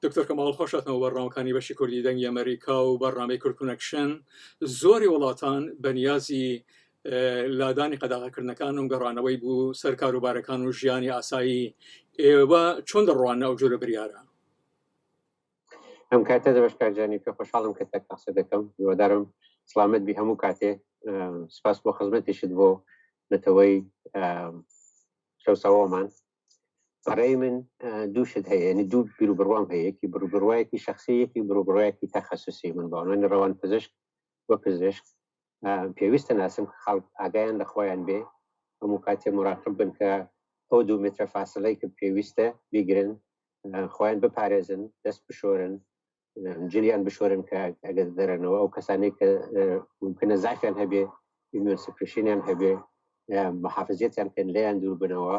دکتۆر کەماڵ خۆشاتنەوە بەرنامەکانی بەشی کوردی دەنگی ئەمەریکا و بەرنامەی کورد کونەکشن زۆری وڵاتان بەنیازی لادانی قەداغەکردنەکان و گەڕانەوەی بوو سەر کاروبارەکان و ژیانی ئاسایی ئێوە چۆن دەڕوانە ئەو جۆرە بریارە؟ ئەم کاتە دەبەش کاکجانی پێ خۆشحاڵم کە تەک قسە دەکەم هیوادارم سڵامەت بی هەموو کاتێ سپاس بۆ خزمەتیشت بۆ نەتەوەی چەوساوەمان بەڕێی من دوو شت هەیە یعنی دوو بیر و بڕوام هەیە یەکی بڕوبڕوایەکی شخصی یەکی بڕوبڕوایەکی تەخەسوسی من بە عنوانی ڕەوان پزیشک و پزیشک پێویستە ناسم خەڵک ئاگایان لە خۆیان بێ هەموو کاتێ مراقب بن کە ئەو دوو مترە فاسلەی کە پێویستە بیگرن خۆیان بپارێزن دەست بشۆرن جلیان بشۆرن کە ئەگەر دەرەنەوە ئەو کەسانەی کە ممکنە زعفیان هەبێ immune suppression یان هەبێ محافزیەتیان بکەن لێیان دوور بنەوە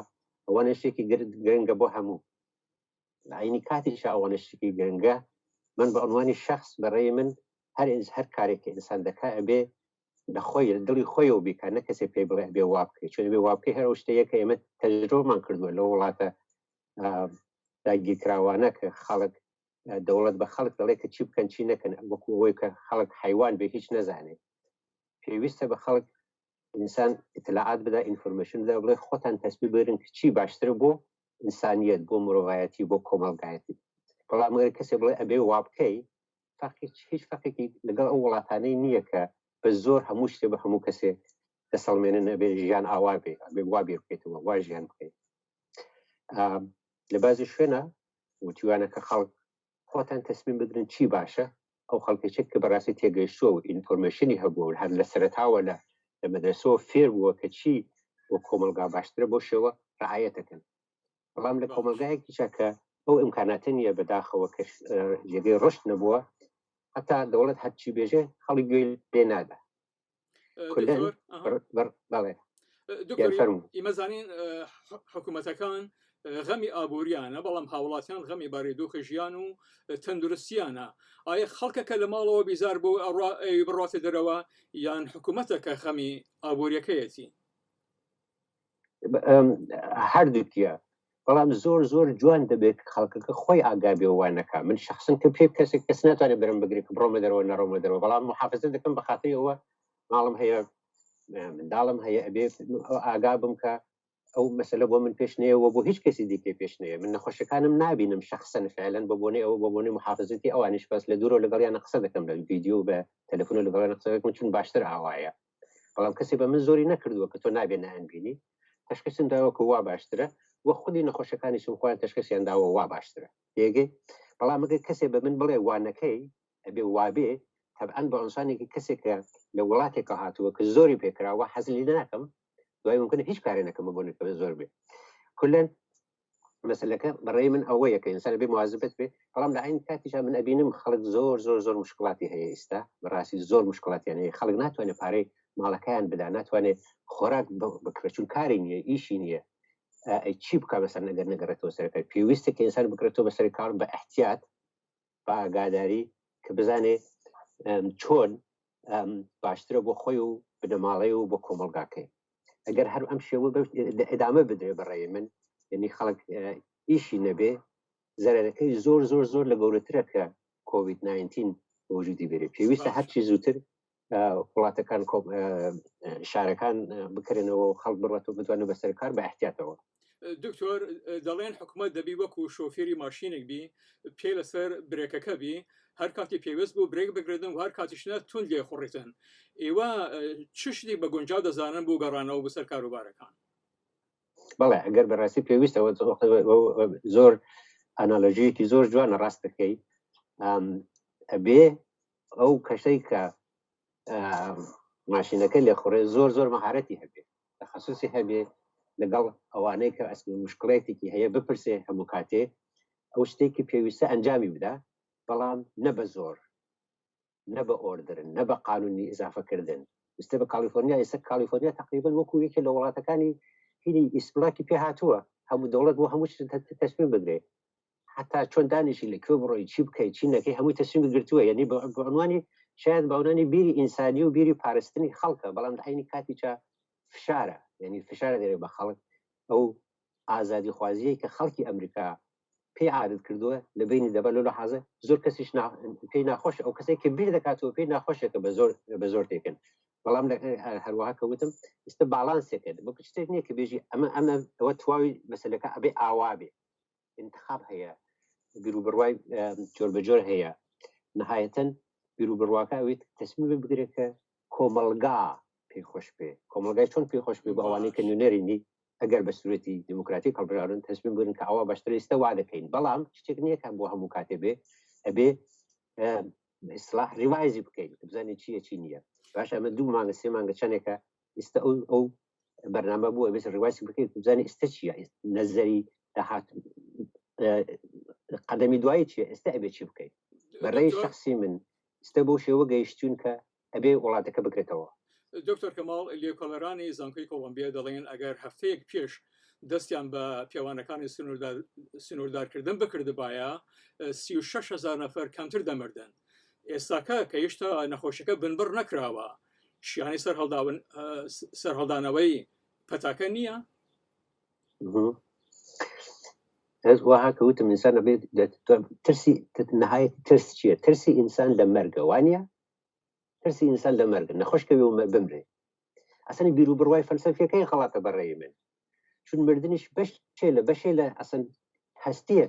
ئەوانە شتێکی گرنگە بۆ هەموو عینی کاتیشە ئەوانە شتێکی گرنگە من بە عنوانی شخص بەڕێی من هەر هەر کارێک کە ئینسان دەکا ئەبێ لە خۆی لە دڵی خۆیەوە بیکا نە کەسێ پێی بڵێ ئەبێ وا بکەی چون ئەبێ وا بکەی هەر ئەو شتەیە کە ئێمە تەجرۆمان کردووە لەو وڵاتە داگیرکراوانە کە خەڵک دەوڵەت بە خەڵک دەڵێ کە چی بکەن چی نەکەن وەکو ئەوەی کە خەڵک حیوان بێ هیچ نەزانێت پێویستە بە خەڵک ئینسان ئیتلاعات بدا information بدا بڵێ خۆتان تەسمی بگرن کە چی باشترە بۆ ئینسانیت بۆ مرۆڤایەتی بۆ کۆمەڵگایەتی بەڵام ئەگەر کەسێ بڵێ ئەبێ وا بکەی فەرقی هیچ فەرقێکی لەگەڵ ئەو وڵاتانەی نییە کە بە زۆر هەموو شتێ بە هەموو کەسێ دەسەڵمێنن ئەبێ ژیان ئاوا بێ ئەبێ وا بیر بکەیتەوە وا ژیان بکەیت لە بازی شوێنە وتیوانە کە خەڵک خۆتان تەسمیم بگرن چی باشە ئەو خەڵکێک کە بەڕاستی تێگەیشتووە و information ی هەبووە و هەر لە سەرەتاوە لە لە مەدرسەوە فێر بووە کە چی بۆ کۆمەڵگا باشترە بۆ شێوە ڕعایەتەکەن بەڵام لە کۆمەڵگایەکیشا کە ئەو ئیمکاناتە نییە بەداخەوە کە جێگەی ڕشت نەبووە هەتا دەوڵەت هەرچی بێژێ خەڵک گوێی لێ نادا ئیمەزانین حکوومەتەکان غەمی ئابووریانە بەڵام هاوڵاتیان غەمی بارودۆخی ژیان و تەندروستیانە ئایا خەڵکەکە لە ماڵەوە بیزار بۆ ئەوی بڕاتە دەرەوە یان حکوومەتەکە خەمی ئابووریەکەیەتی هەردووکیە بەڵام زۆر زۆر جوان دەبێت خەڵکەکە خۆی ئاگا بێ وا نەکا من شخصن کە پێ کەسێک کەس ناتوانێت برم بگرێت کە بڕۆمە دەرەوە نەڕۆمە دەرەوە بەڵام محافزە دەکەم بە خاتری ئەوە ماڵم هەیە منداڵم هەیە ئەبێ ئاگا بم کە ئەو مەسەلە بۆ من پێش نەیەوە بۆ هیچ کەسی دیکە پێش نەیە من نەخۆشەکانم نابینم شخصن فعلەن بۆ بۆنەی ئەوە بۆ بۆنەی محافزەتی ئەوانیش بەس لە دوورەوە لەگەڵیان قسە دەکەم لە ڤیدیۆ بە تەلەفۆن لەگەڵیان قسە دەکەم چون باشتر ئاوایە بەڵام کەسی بە من زۆری نەکردووە کە تۆ نابێ نایان بینی تەشخیصم داوە کە وا باشترە و خودی نەخۆشەکانیشم خۆیان تەشخیصیان داوە وا باشترە تێگەی بەڵام ئەگەر کەسێ بە من بڵێ وا نەکەی ئەبێ وابێ تەبعەن بە ئینسانێکی کەسێک کە لە وڵاتێکە هاتووە کە زۆری پێکراوە حەزلی ناکەم دوای ممکنە هیچ کارێ نەکەم بۆ نەکە زۆر بێ کلەن مەسلەکە بەڕێی من ئەوەیە کە ئینسان بێ موازبەت بێ بەڵام لە عین کاتیشا من ئەبینم خەڵک زۆر زۆر زۆر مشکڵاتی هەیە ئیستا بەڕاستی زۆر مشکڵاتیان هەیە خەڵک ناتوانێت پارەی ماڵەکەیان بدا ناتوانێت خۆراک بکرێت چون کاری نییە ئیشی نییە ئەی چی بکە بەسەر نەگەر نەگەڕێتەوە سەرەکە پێویستە کە ئینسان بکرێتەوە بەسەر کار بە احتیاط بە ئاگاداری کە بزانێ چۆن باشترە بۆ خۆی و بنەماڵەی و بۆ کۆمەڵگاکەی ئەگەر هەر ئەم شێوە ئەدامە بدرێ بەڕێ من یعنی خەڵک ئیشی نەبێ زەرەرەکەی زۆر زۆر زۆر لە گەورەترە کە کۆVید 19 وجودی بێرێ پێویستە هەرچی زووتر وڵاتەکان شارەکان بکرێنەوە و خەڵک بڕاتەوە بتوانن بەسەر کار بە احتیاتەوە. دکتۆر دەڵێن حکومەت دەبی وەکو شۆفێری ماشینێک بی پێ لەسەر برێکەکە بی هەر کاتی پێویست بوو برێک بگرن و هەر کاتیش نە توند لێ خوڕیتن ئێوە چ شتێک بە گونجاو دەزانن بۆ گەڕانەوە بۆ سەر کاروبارەکان؟ بەڵێ ئەگەر بەڕاستی پێویستەوە زۆر ئەنالۆژیەکی زۆر جوانە ڕاست دەکەی ئەبێ ئەو کەسەی کە ماشینەکە لێخوڕێ زۆر زۆر مەهارەتی هەبێ تەخەسوسی هەبێ لەگەڵ ئەوانەی کە ئەسل مشکڵێتێکی هەیە بپرسێ هەموو کاتێ ئەو شتێکی پێویستە ئەنجامی بدا بەڵام نە بە زۆر نە بە order نە بە قانونی ئیزافەکردن ئێستا بە کالیفۆرنیا ئێستا کالیفۆرنیا تقریبا وەکو یەکێ لە وڵاتەکانی هینی ئیسپلاکی پێ هاتووە هەموو دەوڵەت بۆ هەموو شت تەسمیم بگرێ حتا چۆن دانیشی لە کوێ بڕۆی چی بکەی چی نەکەی هەمووی تەسلیم گرتووە یعنی بە عنوانی شاید بە عنوانی بیری ئینسانی و بیری پارستنی خەڵکە بەڵام لە عینی کاتیچە فشارە یعنی فشارە دەرێ بە خەڵک ئەو ئازادی خوازیەی کە خەڵکی ئەمریکا پێی عادەت کردووە لە بینی دەبا لەو لەحازە زۆر کەسیش پێی ناخۆش ئەو کەسێک کە بیر دەکاتەوە پێی ناخۆشە کە بە زۆر بە زۆر تێکن بەڵام هەروەها کە وتم ئێستا باڵانسێکە بۆ شتێک نییە کە بێژی ئەمە ئەمە ئەوە تواوی مەسلەکە ئەبێ ئاوا بێ انتخاب هەیە بیر و بڕوای جۆر بە جۆر هەیە نهایەتەن بیر و بڕواکە ئەوێت تەسمیم بگرێت کە کۆمەڵگا پێی خۆش بێ کۆمەڵگای چۆن پێی خۆش بێ بە ئەوانەی کە نوێنەرینی ئەگەر بە سورەتی دیموکراتیک هەڵبژاردن تەسمیم بگرن کە ئەوە باشترە ئێستا وا دەکەین بەڵام شتێک نییە کە بۆ هەموو کاتێ بێ ئەبێ ئیسلاح revise ی بکەین بزانین چییە چی نییە باش ئەمە دوو مانگە سێ مانگە چەندێکە ئێستا ئەو ئەو بەرنامە بووە بێت revise ی بکەیت بزانین ئێستا چییە نەزەری داهات قەدەمی دوایی چییە ئێستا ئەبێ چی بکەیت بەڕێی شخصی من ئێستا بۆ شێوە گەیشتون کە ئەبێ وڵاتەکە بکرێتەوە. دکتۆر کەماڵ، لێکۆڵەرانی زانکۆی کۆڵۆمبیا دەڵێن ئەگەر هەفتەیەک پێش دەستیان بە پێوانەکانی سنووردارکردن بکردبایە 36 هزار نەفەر کەمتر دەمردن. ئێستاکە کە هێشتا نەخۆشیەکە بنبڕ نەکراوە شیانی سەرهەڵدانەوەی پەتاکە نییە؟ وەها کە وتم ئینسان ئەبێت ترسی نهایەتی ترس چییە؟ ترسی ئینسان لە مەرگە وانە؟ ترسی ئینسان لە مەرگ نەخۆش کەوێ و بمرێ ئەسەن بیر و بڕوای فەلسەفیەکەی غەڵەتە بەڕێی من چون مردنیش بەشێ لە بەشێ لە ئەسەن هەستیە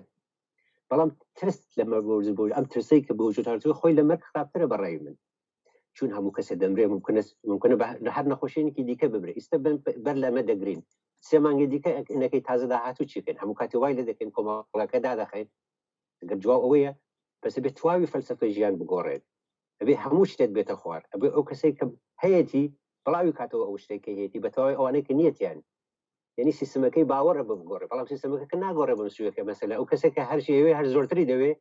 بەڵام ترس لە مەرگ بۆ ئەم ترسەی کە بۆ وجود هاتووە خۆی لە مەرگ خراپترە بەڕێی من چون هەموو کەسێ دەمرێ ممکنە ممکنە بە هەر نەخۆشیێکی دیکە بمرێ ئیستا بەر لەمە دەگرین سێ مانگی دیکە نەکەی تازە داهاتوو چی بکەین هەموو کاتی وای لێ دەکەین کۆمەڵەکە دادەخەین ئەگەر جواب ئەوەیە بەس ئەبێ تواوی فەلسەفەی ژیان بگۆڕێت ئەبێ هەموو شتێک بێتە خوار ئەبێ ئەو کەسێک کە هەیەتی بڵاوی کاتەوە ئەو شتێک کە هەیەتی بە تەواوی ئەوانەی کە نیەتیان یعنی سیستمەکەی باوەڕە بگۆڕێ بەڵام سیستمەکە کە ناگۆڕێ بەم سویەکە مەسەلە ئەو کەسێک کە هەر شێوێ هەر زۆرتری دەوێ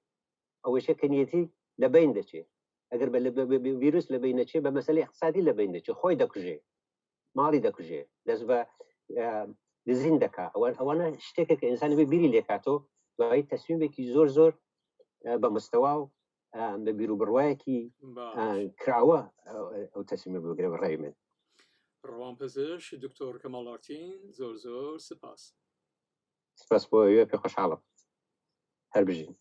ئەوەشە کە نیەتی لە بین دەچێ ئەگەر بە ڤیروس لە بین نەچێ بە مەسەلەی اقتصادی لە بین دەچێ خۆی دەکوژێ ماڵی دەکوژێ دەست بە دزین دەکا ئەوانە شتێکە کە ئینسان بێ بیری لێکاتەوە دوایی تەسمیمێکی زۆر زۆر بە مستەوا و بە بیر و بڕوایەکی کراوە ئەو تەسمیمە بگرە بەڕای من. ڕوان پزیشک دکتۆر کەماڵ ئارتین زۆر زۆر سپاس. سپاس بۆ ئێوە پێ خۆشحاڵم. هەر بژین.